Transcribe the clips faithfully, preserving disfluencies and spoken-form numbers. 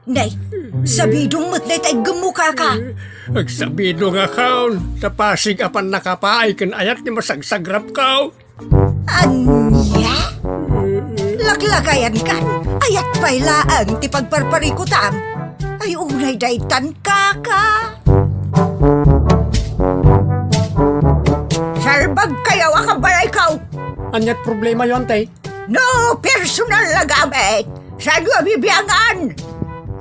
Nay, sabidong met dayta iggemmo, kaka. Agsabidong a kaon, ta pasig a pannakapaay ken ayat ti masagsagrapko. Ania? Laklakayankan, ayat pay laeng ti pagparparikutam. Ay, unay daytan, kaka. Salbagkayo a kabalayko. Aniat problemayo, ante? No personal a gamit, saanyo a bibiangan?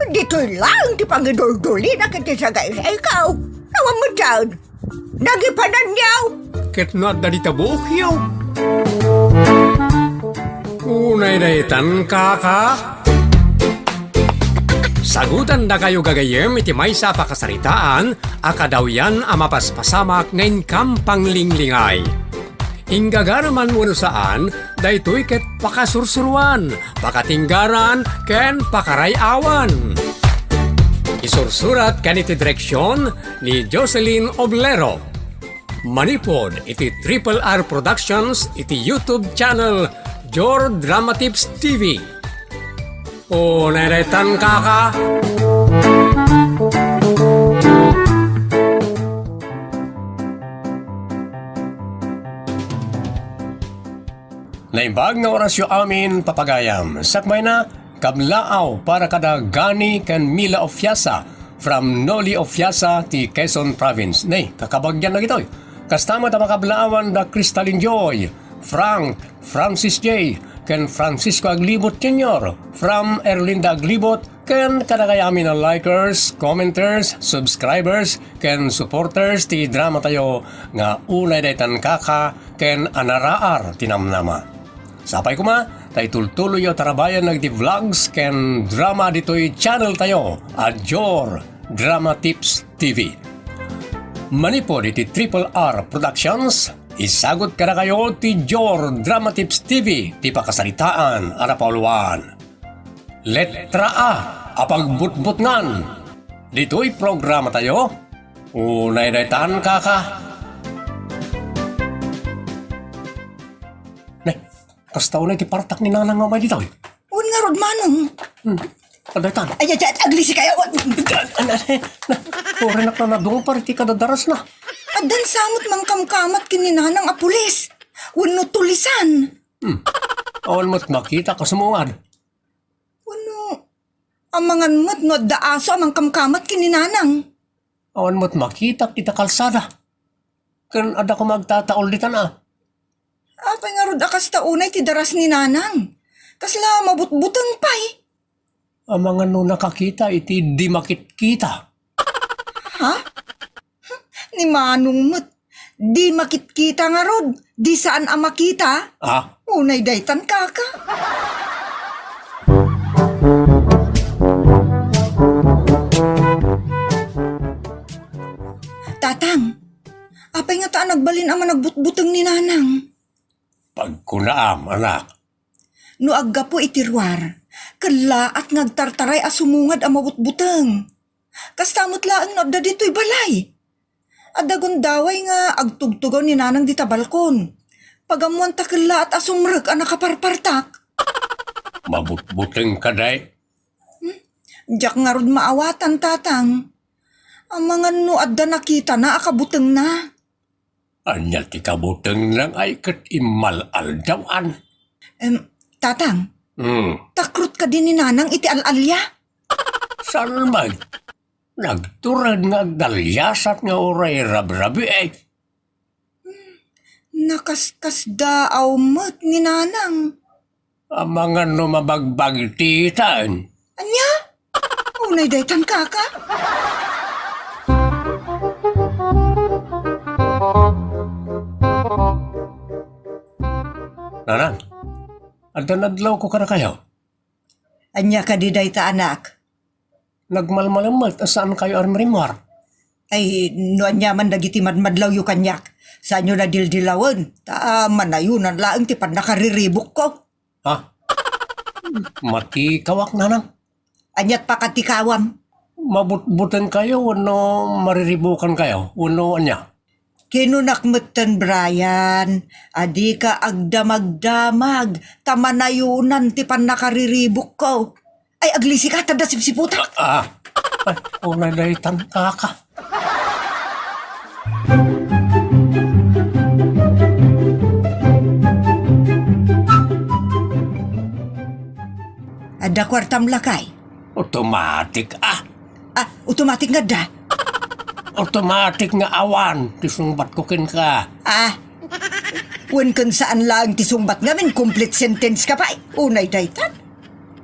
Ditoy laeng ti pangiduldulina ket ti sagaysayko. Awan met daan. Nagipananyo! Ket no adda dita buokyo. Unay daytan, kaka. Sagutandakayo gagayyem iti maysa a pakasaritaan a kadawyan a mapaspasamak nga inkam panglinglingay. Inggagaraman wenno saan, daytoy ket pakasursuroan, pakatinggaran, ken pakaray-awan. Isursurat ken iti direksion ni Jocelyn Oblero. Manipud iti Triple R Productions iti YouTube channel Jor Drama Tips T V. O, nairetan, kaka. Naimbag nga orasyo amin, papagayam. Sakbayna, kablaaw para kada Gani ken Mila Ofiasa from Noli Ofiasa ti Quezon Province. Nay, kakabagian dagitoy. Kasta met a makablaawan da Crystalline Joy, Frank, Francis J, ken Francisco Aglibot Junior from Erlinda Aglibot, ken kadagay amin a likers, commenters, subscribers, ken supporters ti drama tayo nga Unay Daytan Kaka ken Anaraar ti Namnama. Sapay koma, ta itultuloyyo tarabayan dagiti vlogs ken drama ditoy channel tayo a Jor Drama Tips T V. Manipud iti Triple R Productions, isagut kadakayo ti Jor Drama Tips T V ti pakasaritaan a napauluan. Letra A a pagbutbutngan. Ditoy programa tayo, unay daytan, kaka. Nay, kasta unay ti partak ni Nanang nga umay ditoy. Wen ngarud, Manong. Hmm. Adaytan. Ay, ay, ay, aglisikayo. An-, an-, na, uray nak na nadungpar iti kadadarasna. Addan sa met mangkamkamat ken ni Nanang a pulis wenno tulisan. Hmm. Awan met makita a sumungad. Wenno, amangan met no adda aso a mangkamkamat ken ni Nanang. Awan met makitak ita kalsada. Ken adda koma agtataul ditan a. Apay ngarud a kasta unay ti daras ni Nanang? Kasla mabutbuteng pay. Amangan no nakakita iti di makitkita. Ha? Ni Manong met, di makitkita ngarud, di saan a makita? Ah? Unay daytan, kaka. Tatang, apay ngata a nagbalin a managbutbuteng ni Nanang? Pagkunaam, anak. No aggapu iti ruar, kellaat nga agtartaray a sumungad a mabutbuteng. Kasta met laeng no adda ditoy balay. Adda gundaway nga agtugtugaw ni Nanang dita balkon. Pagammuan ta kellaat a sumrek a nakaparpartak. Mabutbuteng kadi? Hmm? Diak ngarud maawatan, Tatang. Amangan no adda nakitana a kabutengna. Ania ti kabutengna ngay ket immal-aldawan? Em, Tatang, hmm, takrot kadi ni Nanang iti al-alia? Salmag, nagtured nga agdaliasat nga uray rabrabii. Nakaskasdaaw met ni Nanang. Amangan no mabagbagtitan. Ania? Unay daytan, kaka? Nanang, adda nadlawko kadakayo. Ania kadi dayta, anak? Nagmalmalemmet a saankayo a rimrimmuar. Ay, no aniaman dagiti madmadlawyo kaniak, saanyo nadildilawen, ta manayonan laeng ti pannakariribukko. Ha? Matikawak, Nanang. Aniat pakatikawam? Mabutbutengkayo wenno mariribukankayo wenno ania? Kinunak metten, Brian, a dika agdamagdamag ta manayonan ti pannakariribukko. Ay, aglisi ka, ta adda sipsiputak. Ah, ah. Ay, unay daytan, kaka. Adda kuartam, lakay? Automatic, ah. Ah, automatic nga adda? Automatic nga awan ti sungbatko kenka. Ah, wen ken saan laeng ti sungbat ngamin, complete sentence ka pay. Unay daytan.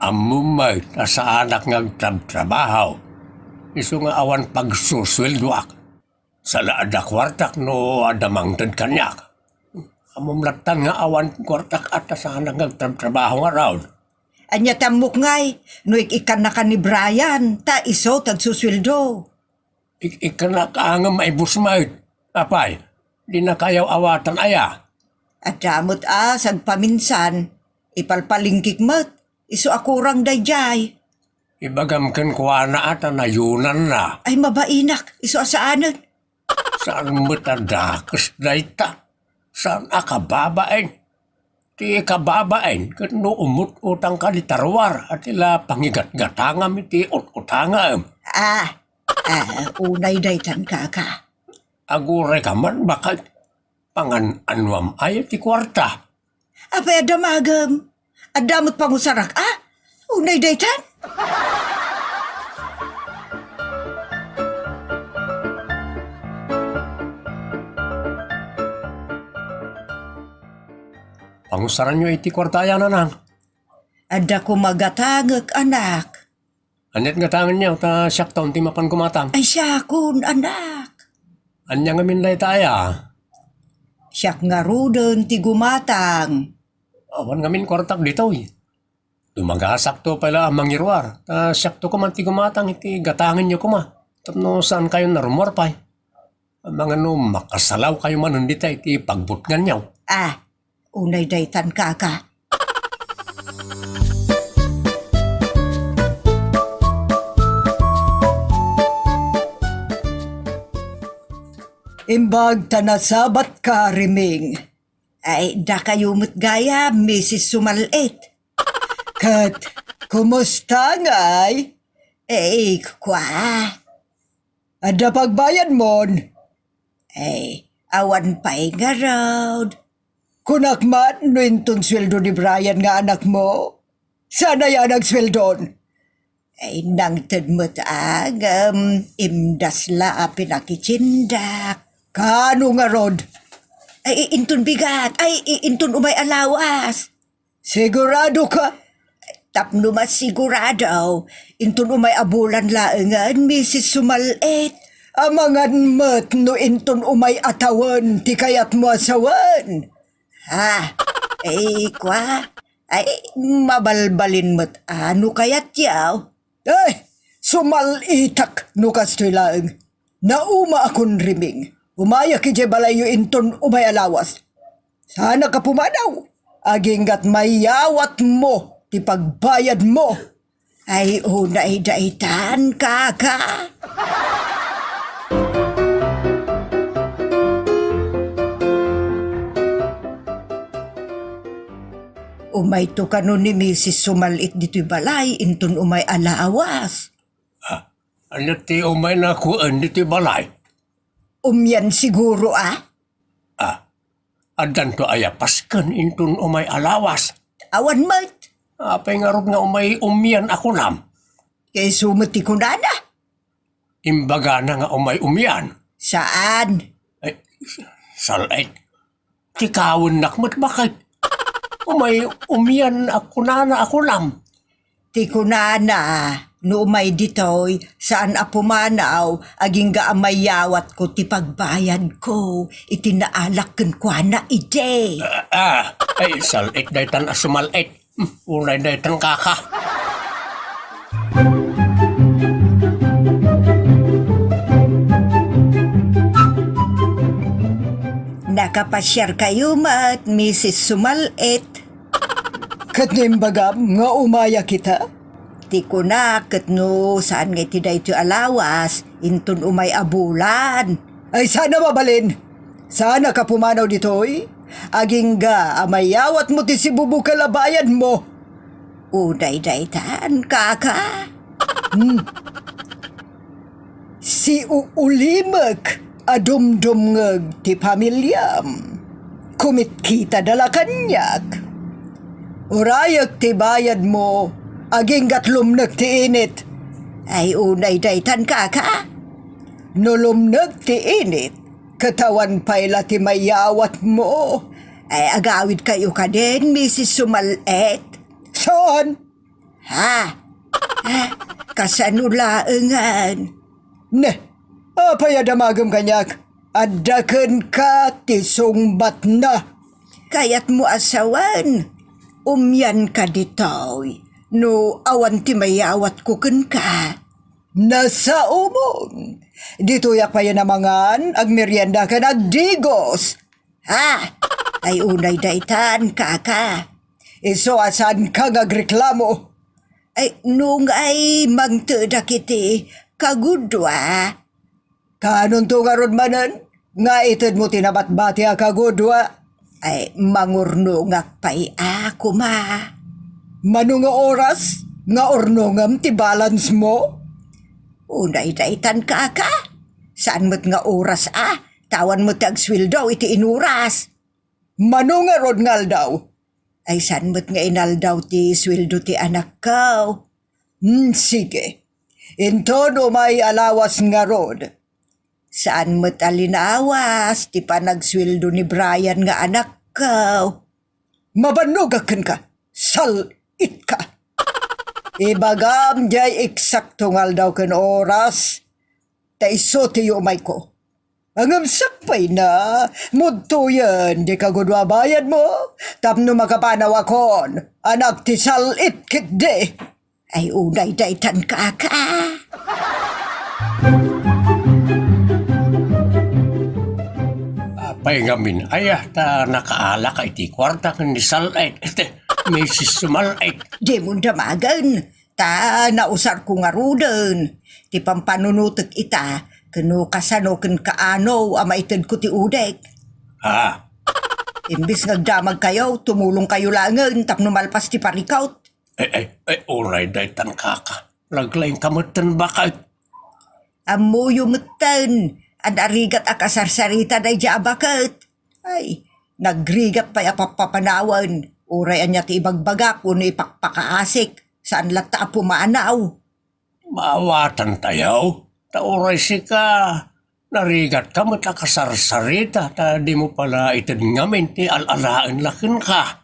Ammom met a saanak nga agtrabtrabaho. Isu nga awan pagsusueldoak. Saan la adda kuartak no adda mangted kaniak. Ammom lattan nga awan kuartak ta saanak nga agtrabtrabaho ngarud. Ania ti ammok ngay, no ik-ikkannaka ni Brian, ta isu ti agsusueldo. Ik-ikkannak a ngem maibus met. Apay, dinaka ayaw-awatan aya? Adda met a, sagpaminsan, ipalpalingkik met, isu a kurang daydiay. Ibagam kenkuana a ta nayunanna. Ay, mabainak, isu a saanen. Saan met a dakes dayta? Saan a kababain? Ti kababain, ket no umut-utangka ti taruar, a ti la pangigatgatangam iti ut-utangam. Ah, ah, unay daytan, kaka. Aguray ka man, baket. Pangan-anuam aya ti kuarta? Apay a damagem? Adda met pangusarak, a? Unay daytan? Pangusaranyo iti kuarta aya, nanang? Adda koma gatangek, anak. Aniat gatangenyo, ta siakton ti mapan gumatang. Ay, siakon, anak. Ania ngamin dayta aya? Siak ngaruden ti gumatang. Awan ngamin kuartak ditoy. Dumagasakto pay la a mangiruar, ta siakto koma ti gumatang iti gatangenyo koma. Tapno saankayon a rumuar pay. Amangan no makasalawkayo manen dita iti pagbutnganyo. Ah, unay daytan, kaka. Imbag ta nasabatka, Riming. Ay, dakayo met gayam, Misis Sumal-it. Ket, kumusta ngay? Ay, kua. Adda pagbayadmon? Ay, awan pay ngarud. Kunak man no inton sueldo ni Brian nga anakmo? Saan aya a nagsueldon? Ay, nangted met a ngem imdas la a pinakitsindak. Kaano ngarud? Ay, i-, inton bigat. Ay, i-, inton umay a lawas. Sigurado ka? Tapno masigurado, inton umay a bulan laengen, Misis Sumal-it. Amangan met no inton umay a tawen ti kayatmo a sawen. Ha? Ay, kua? Ay, mabalbalin met a no kayatyo. Ay, sumal-itak no kastoy laeng. Naumaakon, Riming. Umayak idiay balayyo inton umay a lawas. Saanak a pumanaw. Agingga't mayawatmo ti pagbayadmo. Ay, unay daytan, kaka. Umayto kano ni Misis Sumal-it ditoy balay inton umay a lawas. Ah, ania ti umayna kuen ditoy balay? Umian siguro, a? Ah, addanto aya pasken inton umay a lawas? Awan met. Apay ngarud nga umay umian a kunam? Isu met ti kunana. Imbagana nga umay umian? Saan? Ay, sal-, ay, ti kawennak met, baket? Umay umian a kunana a kunam? Ti kunana, no umay ditoy, saan a pumanaw, agingga a mayawatko ti pagbayadko iti naalak kenkuana idi. Ah, ah, ay, sal-it daytan a sumal-it. Hmm, unay daytan, kaka. Nakapasiarkayo met, Misis Sumal-it. Ket no imbagam nga umayak ita? Ti kunak, ket no saan nga iti daytoy a lawas, inton umay a bulan. Ay, saan a mabalin? Saanak a pumanaw ditoy? Agingga a mayawatmo ti sibubukel a bayadmo. Unay daytan, kaka. Hmm. Siuulimek a dumdumngeg ti familiam. Kumitkita da la kaniak. Urayek ti bayadmo, agingga't lumnek ti init. Ay, unay daytan, kaka. No lumnek ti init, ket awan pay la ti mayawatmo. Ay, agawidkayo kadin, Misis Sumal-et. Saan? Ha? Ha? Kasano laengen? Ne, apay a damagem kaniak? Adda kenka ti sungbatna. Kayatmo a sawen? Umianka ditoy no awan ti mayawatko kenka. Nasaomon! Ditoyak pay a namangan, agmerienda ken agdigos. Ha? Ay, unay daytan, kaka. Isu a saanka nga agreklamo. Ay, nungay mangtedak iti kagudua. Kaanonto ngarud manen nga itedmo ti nabatbati a kagudua? Ay, mangurnongak pay a koma. Mano nga oras nga urnongem ti balance mo? Unay daytan, kaka. Saan met nga oras a, ta awan met ti agsueldo iti inuras. Mano ngarud nga aldaw? Ay, saan met nga inaldaw ti sueldo ti anakko? Hmm, sige. Inton umay a lawas ngarud. Saan met a linawas ti panagsueldo ni Brian nga anakko. Mabannogak kenka, sal-itka. Ibagam diay eksakto nga aldaw ken oras, ta isu ti yumayko. Ngem sakbayna, mudtoyen di kagudua bayadmo, tapno makapanawakon, anak ti sal-it ketdi. Ay, unay daytan, kaka. Apay ngamin, aya, ta nakaalaka iti kuarta ken ni Sal-et, iti Misis Sumal-et. Dimon damagen, ta nausarko ngaruden ti pampanunotek ita, ken no kasano ken kaano a maitedko ti udek. Ah. Imbes nga agdamagkayo, tumulongkayo laengen tapno malpas ti parikut. Ay, ay, ay, unay daytan, kaka. Naglaingka metten baket. Ammoyo metten, a narigat a kasarsarita daydiay a baket. Ay, nagrigat pay a pappapanawen, uray ania ti ibagbagak wenno ipakpakaasik, saan latta a pumanaw. Maawatantayo, ta uray sika, narigatka met a kasarsarita, ta dimo pay la ited ngamin ti al-alaen la kenka.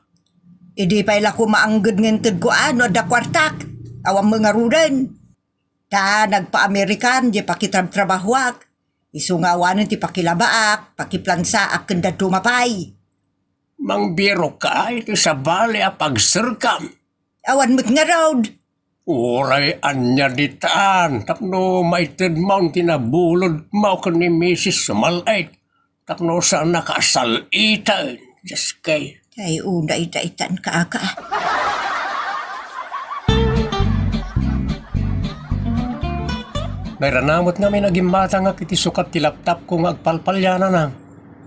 Idi pay la koma angged nga intedko a no adda kuartak, awan met ngaruden. Ta nagpa-American diay pakitrabtrabahoak, isu nga awanen ti pakilabaak, pakiplansaak ken dadduma pay. Mangbirokka iti sabali a pagserkam. Awan met ngarud. Uray ania ditan tapno maitedmon ti nabulodmo ken ni Misis Sumal-et tapno saannaka a sal-iten. Dios kay. Ay, unay daytan, kaka. Nairana met ngamin a gimmatangak iti sukat ti laptopko nga agpalpalianana.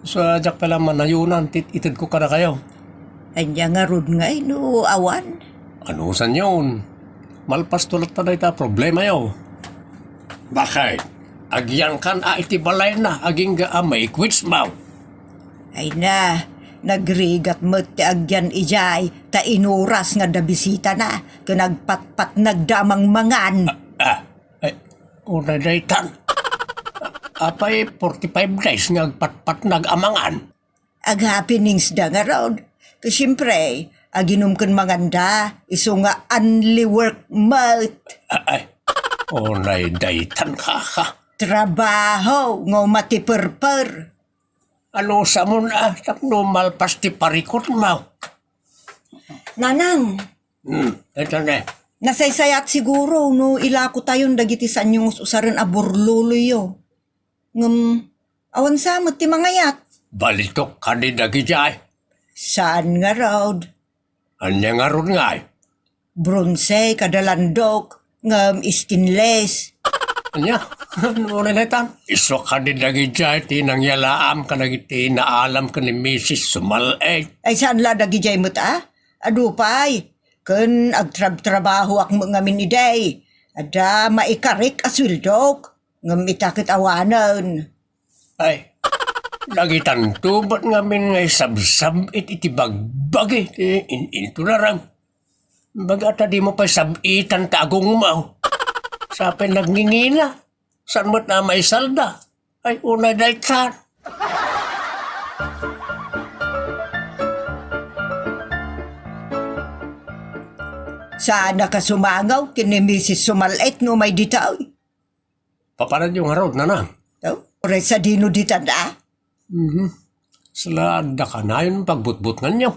Isu a diak pay la manayonan ti itedko kadakayo. Ania ngarud ngay no awan? Anusanyon? Malpasto latta dayta a problemayo. Baket? Agyankan a iti balayna agingga a maikwitsmaw. Ay na, nagrigat met ti agyan idiay ta inuras nga adda bisitana ken agpatpatnagda a mangmangan. Ah, ah, ay, unay daytan. Apay forty-five days nga agpatpatnag a mangan? Aghappeningsda ngarud. Ket siempre, aginom ken manganda, isu nga only work met. A-, ay, unay daytan, kaka. Trabaho nga umatiperper. Anusamon a tapno malpas ti parikutmo? Nanang. Hmm, daytan ne. Nasaysayat siguro no ilakotayon dagiti saanyo nga us-usaren a burluloyyo. Ngem, awan sa met ti mangayat. Balitok kadi dagidiay? Saan ngarud? Ania ngarud ngay? Bronse kada landok, ngem stainless. Ania? Unay daytan? Isu kadi dagidiay ti nangyalaam kadagiti naalam ken ni Misis Sumal-et. Ay, saan la dagidiay met a? Adu pay, Ken agtrabtrabahoak met ngamin idi. Adda maikarik a sueldok, ngem ita ket awanen. Ay, dagitanto met ngamin nga isabsab-it iti bagbagi ti in-intularem. Baga ta dimo pay sab-itan ta agungmaw. Sapay nagngingina. Saan met a maisalda? Ay, unay daytan. Saan a kasumangaw ken ni Misis Sumal-et no umay ditoy? Papananyo ngarud, nanang? Oh, uray sadino ditan a? Mhm. Sala adda kanayon pagbutbutnganyo.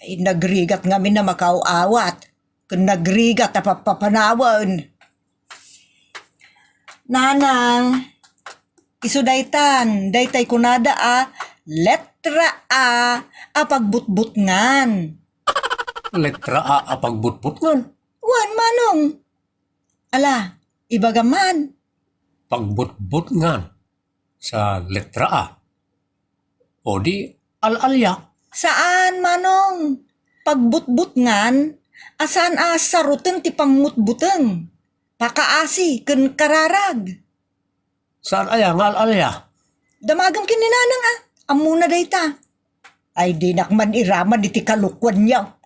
Ay, nagrigat ngamin a makaaw-awat, ken nagrigat a pappapanawen. Nanang, isu daytan, daytay kunada a letra A a pagbutbutngan. Letra A a pagbutbutngan? Wen, manong. Ala, ibagam man. Pagbutbutngan sa letra A. O di, al-alya. Saan, manong. Pagbutbutngan, a saan a saroten ti pammutbuteng, pakaasi, ken kararag. Saan aya nga al-alya? Damagem ken ni nanang a. Ammona dayta. Ay, dinak man iraman iti kalokuanyo.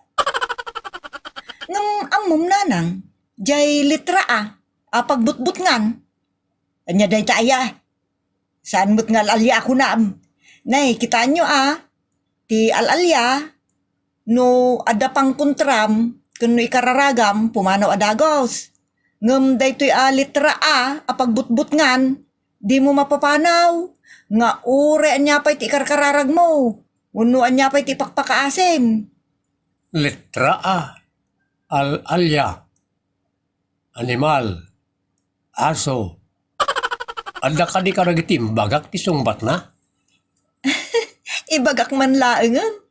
Ngem ammom, nanang, jay letra A a pagbutbutngan. Ania dayta aya? Saan met nga al-alya a kunam? Nay, kitaenyo a, ti al-alya, no adda pangkontram ken no ikararagam, pumanaw a dagus. Ngem daytoy a letra A a pagbutbutngan, dimo mapapanaw nga uray ania pay ti ikarkararagmo wenno ania pay ti ipakpakaasim. Letra A, al-alya, animal, aso. Adda kadi kadagiti imbagak ti sungbatna? Ibagak man laengen.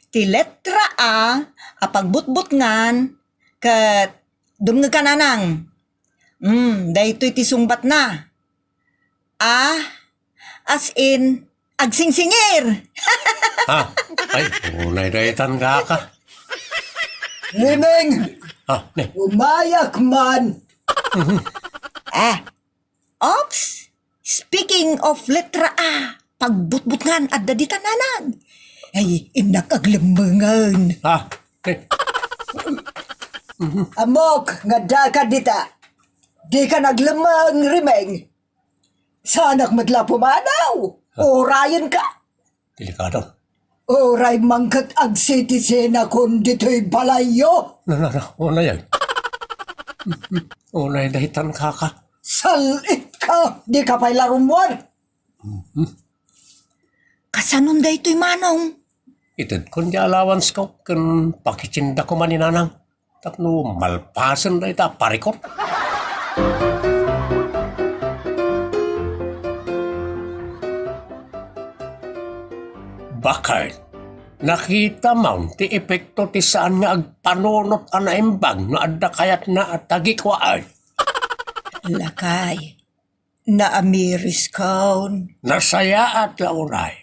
Ti letra A a pagbutbutngan ket dumngeg ka, nanang. Hmm, daytoy ti sungbatna. A, as in, agsingsingir. Ha? Ay, unay daytan, kaka. Rimeng! Ha, ne? Umayak man! Ah, oops! Speaking of letra A, pagbutbutngan adda dita, nanang. Ay, innak aglemmengen. Ha? Ne? Ammok, nga adda ka dita. Di ka naglemmeng, Rimeng. Saanak met la pumanaw. Ha? Urayen ka. Delikado. Uray man ket agsitisenakon ditoy balayyo. Na, na, na. Unay ay. Unay daytan, kaka. Sal-it ka. Di ka pay la rummuar. Mhm. Kasanon daytoy, manong? Itedkon ti allowance ko ken pakitindako man ni nanang. Tapno malpasen dayta a parikut. Bakit? Nakitam ti epekto ti saan nga agpanunot a naimbag no adda kayatna a tagikuaan? Lakay, naamiriskon. Nasayaat la uray.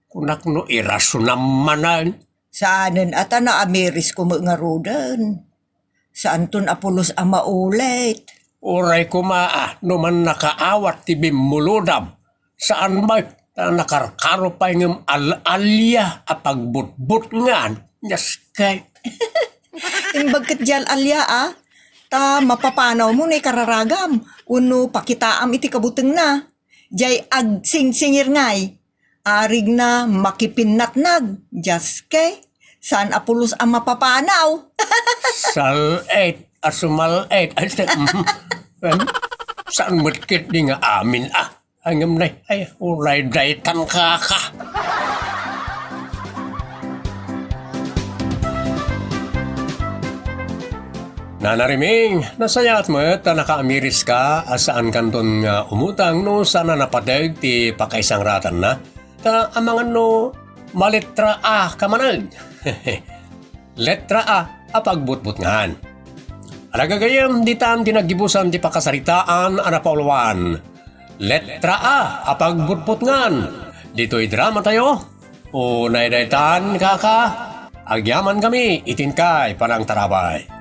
Kunak no irasonam manen. Saanen a ta naamirisko met ngaruden. Saanton a pulos a maulit. Uray koma a no mannakaawat ti bimmulodam. Saan met ta nakarkaro pay ngem al-alia a pagbutbutngan. Diaskay. Imbag ket diay al-alia a, ta mapapanawmo no ikararagam wenno pakitaam iti kabutengna. Diay agsingsingir ngay. Arigna makipinnatnag. Diaskay. Saan a pulos a mapapanaw. Sal-et a sumal-et. Ay, te-, mhm. Em, saan met ket di nga amin, ah? Ay, ngem nay, ay, uray daytan, kaka. Nana Riming, nasayaat met ta nakaamiris ka a saan kanton nga umutang no saan a napateg ti pakaisangratna, ta amangan no maletra A ka manen. Letra A a pagbutbutngan. Ala gagayyem, ditan ti naggibusan ti pakasaritaan a napauluan. Letra A a pagbutbutngan. Ditoy drama tayo. Unay daytan, kaka. Agyamankami iti inkay panangtarabay.